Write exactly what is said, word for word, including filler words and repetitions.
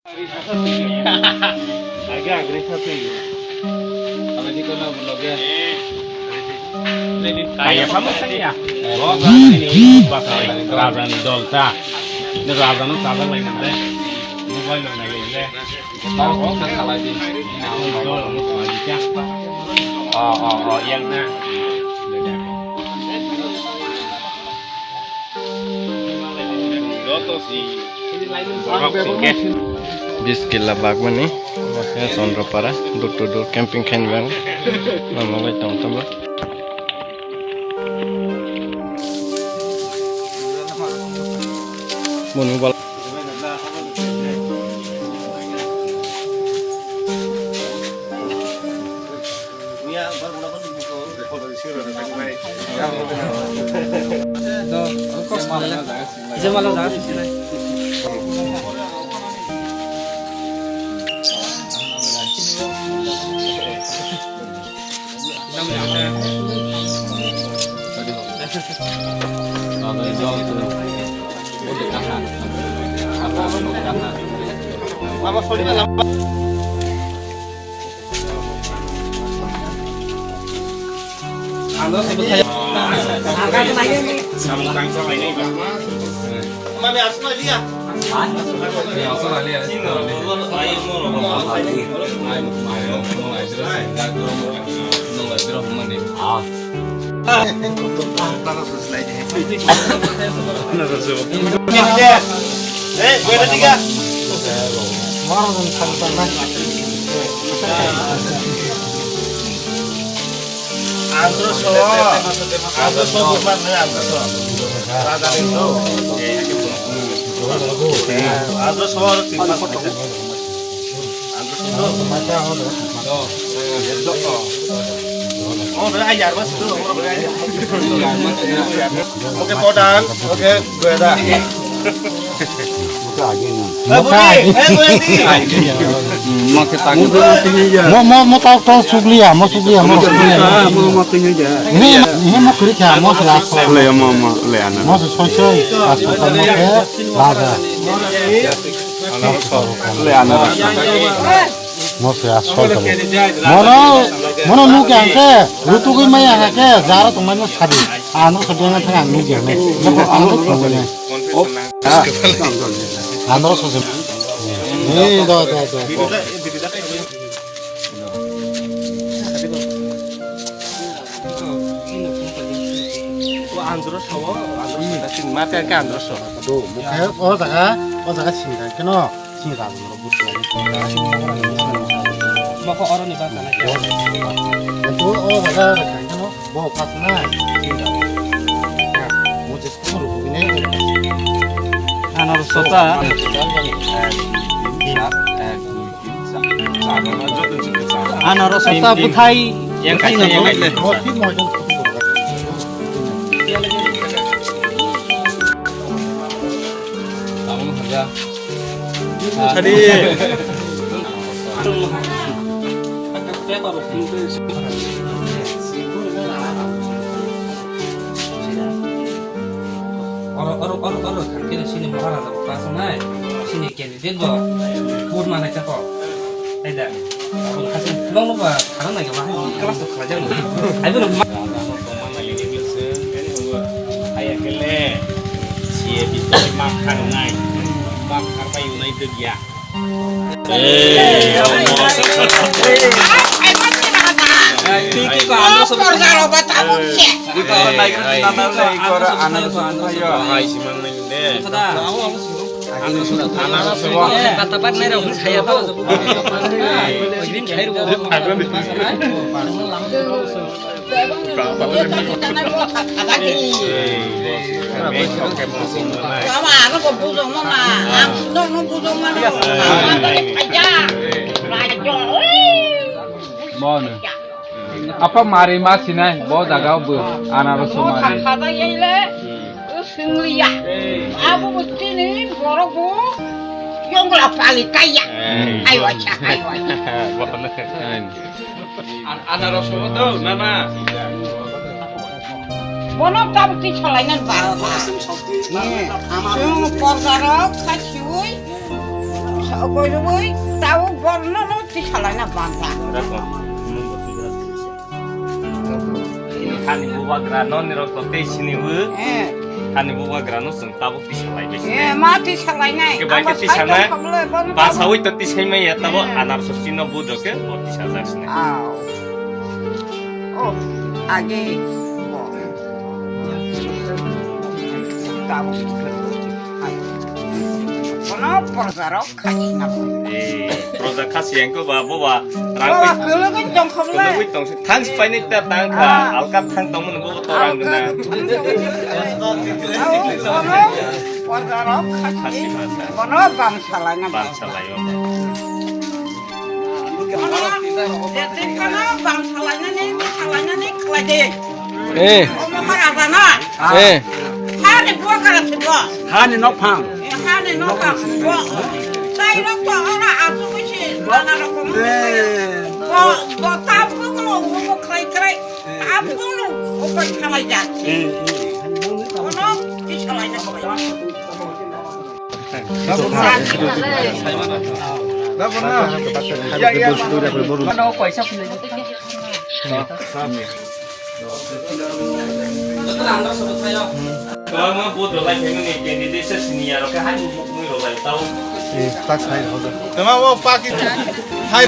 Age agre sa twi. Kaya kamu saya. Raja ni dol ta. Ini raja nu saja lagi nanti. Mobile lo lagi le. Tahu kok kan salah di. Dol nu salah di ya. Oh oh oh yang na. Biskila bagmani, Chandrapara, door to door camping khainibang, nangmani tong tongma. Moni bal. Oke, Kodan. Oke, gue dah. Mo, mo, mo tau, tau suglia, mo suglia, mo suglia. Ini, ini mo kiri kya, mo sila. Le, mo, mo, le, ana. Mo soi soi, asal mo ke, laga. Le, ana. Mo se asol tamo. Mono, mono nuk yang ke, rutu gui maya na ke, jaro tong mano sadi. Ano sadi na thang nuk yang ne. Ano tong ne. Ano so se. Ni do do do. Andro so, andro so, mate ke andro so. Do, mo ke o daga, o daga sini kan keno. Sini rang rok busu ani. Mokho oro ni basa na. Itu o daga rang kano bo pas na. Sini rang. Mo je sukuru bugine. Ano sota. Ano sota buthai. Yang kaisa yang kaisa. Mo sini mo je sukuru. Tabuk haja. Sadi. Oro, oro, oro, oro, thangkhe sini Maharaja bo class nai, sini candidate bo vote manai ta kok. Aida, abo hasil nong nong ba tharang nai ba class to khlajak nai. Aibo no ma. Ayakele, siye bisoi mak kharnai, mak kharpai unai degya. Mama, ano ko bujong mama, ang no no bujong mama. Aja, rajo. Bon. Apa mari ma sinai bo jaga bo anaros mari. Khada yele. Singliya. Abu butini borok bu. Yongla pali kaya. Ayo acha, ayo acha. Bon. An-, anaros bo do, nana. Bono tabuk ti cholai nan ba. Chwng porda rok kha chiwi. Okoiroi tau borno no tisalaina banta. Rako. Hani bubagra noni rok to tei sini bu. Eh. Hani bubagra no sung tabuk tisalai bai sini. Eh, ma tisalai nai. Ke bai ke tisana. Pasawi to tisai mai ya tabo anar sosti no bu doke bo tisajak sini. Au. Oh, age. Tabuk. Kono porjaro. Khasi na. Eh, proja khasi engko ba, bo ba, rang Bo ba pai-, kwlwgwi tong kha bwle. Kwlwgwi tong si, thang si painai ta tang kha, Ah. Alka thang tong mani bo to rang Alka gwnang. Thang tong mani. Au, bono, porjaro khasi. Khasi masa. Bono bam salai na. Bam salai o. Bono, je tin bono bam salai na ni, salai na ni, khlai de. Eh. Omo mara bana. Eh. Hani buwa kara sibo. Hani nok phang. Eh, hani nok phang sibo. Tai nok to ora asu kusi bana rokom. Eh. Bo, bo tapu ko, bo krai krai. Tapu ko, bo krai krai ja. Eh, eh. Ono, kisalai na. Kwbangma vote rwlai phaimani candidate se sini ya rok khe hai mukmui rwlai tao. Eh, tak hai rwlai. Tama o paki hai.